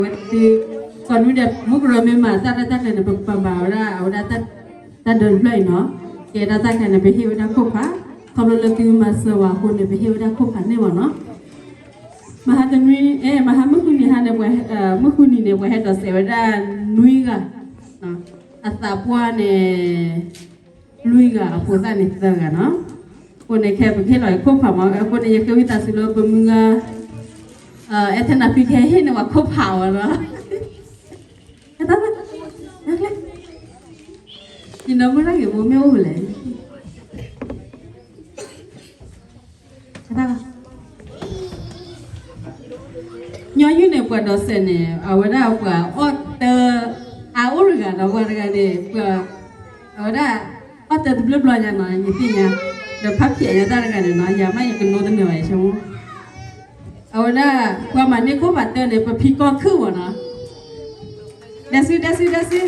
ဝဲသု ကိးနွံဒဲး မူကရၢမ့ၢ်မၤတၢ်ရဲၣ်တၢ်ကျဲၤန့ၣ် ပပာ်ဘၣ်ဝဲဒၣ် အဝဲဒၣ်တၢ်ဒၢတဖျၢၣ်အံၤနီၤ. ကဲဒၣ်တၢ်ခါန့ၣ် ပဟ့ၣ်ဝဲဒၣ်ခိၣ်ဖး, ခီဖျိလၢသုမၤစၢၤဝဲအဃိန့ၣ် ပဟ့ၣ်ဝဲဒၣ်ခိၣ်ဖးန့ၣ်မ့ၢ်နီၤ. မဟါတနွံ အဲ မဟါမုၢ်ဃုနံၤဟါန့ၣ် ပှၤ မုၢ်ဃုနံၤန့ၣ် ပှၤဟဲဒိးစဲးဝဲဒၣ်နွံဂၤ, အသးပှၢ်န့ၣ် လွံၢ်ဂၤ အဖိသၣ်န့ၣ်သၢဂၤနီၤ. အဃိန့ၣ် ခဲပကဟ့ၣ်လီၤအံၤခိၣ်ဖးမး, အဃိန့ၣ် ယဃ့ဝံသးစူၤလၢပမုၢ်ဂၤ အဲ ထဲနၤဖံခဲဟ့ၣ်န့ၢ်ပှၤခိၣ်ဖးအီၤနီၤ. ယနီၢ်မုၢ်ရၢ်ဂ့ၤဘိမ့ၢ်အိၣ်လဲၣ်. ညီနုၢ်န့ၣ် ပှၤဒိးစဲးန့ၣ် အဝဲဒၣ်ပှၤအီၣ်တၢ် အအိၣ်တဂၤဒီး ပှၤတဂၤန့ၣ် ပှၤ အဝဲဒၣ် အီၣ်တၢ်တဘျုးဘျီညါနီၤ ယသ့ၣ်ညါ, ဒီးဖးဖျဲးညါတၢ်တဂၤန့ၣ်နီၤ ယၤမးယကနိတနၢၤဘၣ်ယဆိကမိၣ်. အဝဲဒၣ် ပှၤမၤန့ၢ်ခိၣ်ဖးတၢန့ၣ် ပဖံကီၢ်ခုၣ်မ့ၢ်နီၤ. ဒဲစု ဒဲစု ဒဲစု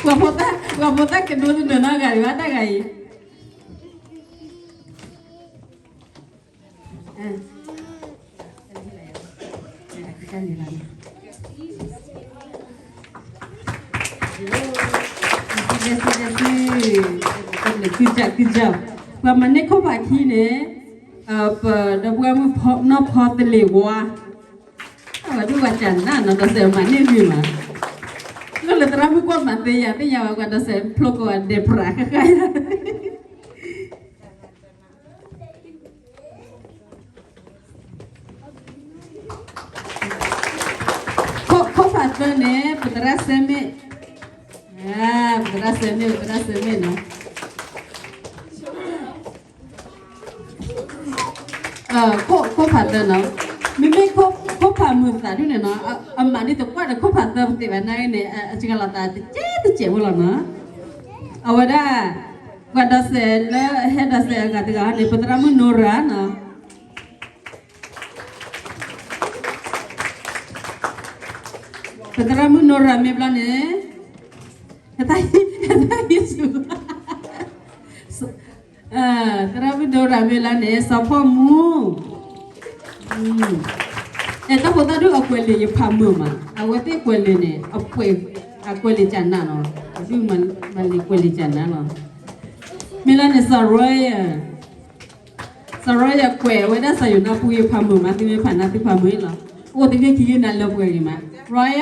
ပှၤဖိသၣ် ပှၤဖိသၣ်ကနိတနၢၤနီတဂၤဒံးဘၣ်တၢ်ဂၤအံၤ. ပှၤမၤန့ၢ်ခိၣ်ဖးခံန့ၣ် ပဒီပုၢ်ဝဲၢ်မုၣ်နီၢ်ဖီတလ့ၤဝါ, အဝဲဒၣ်ပှၤကနၣ်နီၤ ဒိးစဲးမၤန့ၢ်ဂ့ၤမး, လၢလၢသရၣ်မုၣ်ကွၢ်မၤသ့ယၤ သ့ၣ်ညါဝဲပှၤဒိးစဲးဖျိကိးဂၤဒဲး ပြးဃၣ်ဃၣ်ယၤ. ခိၣ်ဖးသၢန့ၣ် ပသရၣ်စဲမ့ၣ်, ပသရၣ်စဲမ့ၣ် ပသရၣ်စဲမ့ၣ်နီၤ. ခိၣ်ဖးသၢနီၤ, မ့မ့ၢ်ခိၣ်ဖးမုာ်သးဒ်န့ၣ်နီၤ, အမၤဒ်တကွၢ်ဒီးခိၣ်ဖးသၢပသ့ၣ်ဘၣ်နာ်ဂ့ၤန့ၣ် အစှၤလီၤသးတကဲးတကဲးဖိလီၤနီၤ. အဝဲဒၣ် ပှၤဒိးစဲးလၢအဟဲဒိးစဲးအဂၤတဂၤန့ၣ် ပသရၣ်မုၣ်နိရၤနီၤ. ပသရၣ်မုၣ်နိရၤမ့ၢ်ဘျီန့ၣ် ဟဲတၢ်ဟံးဆူၣ် သရၣ်မုၣ်နိရၤမ့ၢ်လီၤန့ၣ် စီၤဖီၣ်မူ, အဲ တၢ်ဖိသၣ်ဒုးအကွဲးလံာ်ယဖးမုာ်မး, အဝဲသ့ၣ်ကွဲးလံာ်န့ၣ် အကွဲးလံာ်ကနးနီၤ, အဒုးမၤလံာ်ကွဲးလံာ်ကနးလီၤ. မ့ၢ်လီၤန့ၣ် စီၤရီယၤ စီၤရီယၤကွဲးဝဲဒၣ်စီၤယိၤနါပူယဖးမုာ်မး, သုမ့ၢ်ဖးနၤသုဖးမုာ်လီၤ. အိၣ်တဂ့ၢ်ခံဂ့ၢ်နၤလၢပှဲၤဂ့ၤမး, ရီယ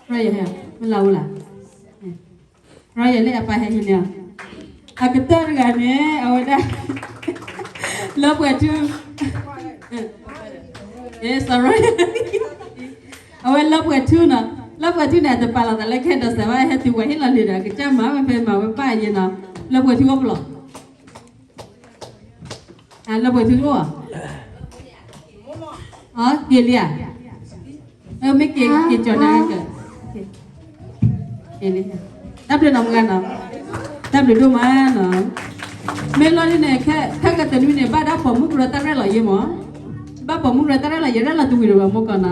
ၤ, ရီယၤ, မ့ၢ်လၢအိၣ်လၢ ရီယၤလၢအပၢ်ဟဲဟံးန့ၢ်အီၤ, အကတၢၢ်တဂၤန့ၣ် အဝဲဒၣ် လၢပှဲၤထူ အဲ စီၤရီယၤ အဝဲလၢပှဲၤထူနီၤ, လၢပှဲၤထူန့ၣ် အတပာ်လီၤသးလၢကဟဲဒိးစဲးဘၣ်, ဟဲတုၤပှၤဟ့ၣ်လီၤလံာ်ဒီး ကစၢ်မၤဝဲဖဲမၤဝဲဘၣ်ယဲနီၤ, လၢပှဲၤထူအိၣ်ပလီၢ် လၢပှဲၤထူတအိၣ်ဧါ, က့ၤလံဧါ, မ့ၢ်က့ၤက့ၤကၠီၤနၤက, တၢ်ဘျုးနီၤမုၢ်ဂၤနီၤ, တၢ်ဘျုးဒိၣ်မးနီၤ, မ့ၢ်လီၤဒ်န့ၣ် ခဲကတနွံန့ၣ် ဘၣ်ဒၣ်ပိာ်မုၣ်ကရၢတၢ်ရဲၣ်လီၤယဲမး, ဘၣ်ပိာ်မုၣ်ကရၢတၢ်ရဲၣ်လီၤယဲ ရဲၣ်လီၤတဝံၤဒီးဘၣ်မ့ၢ်ကီးနီၤ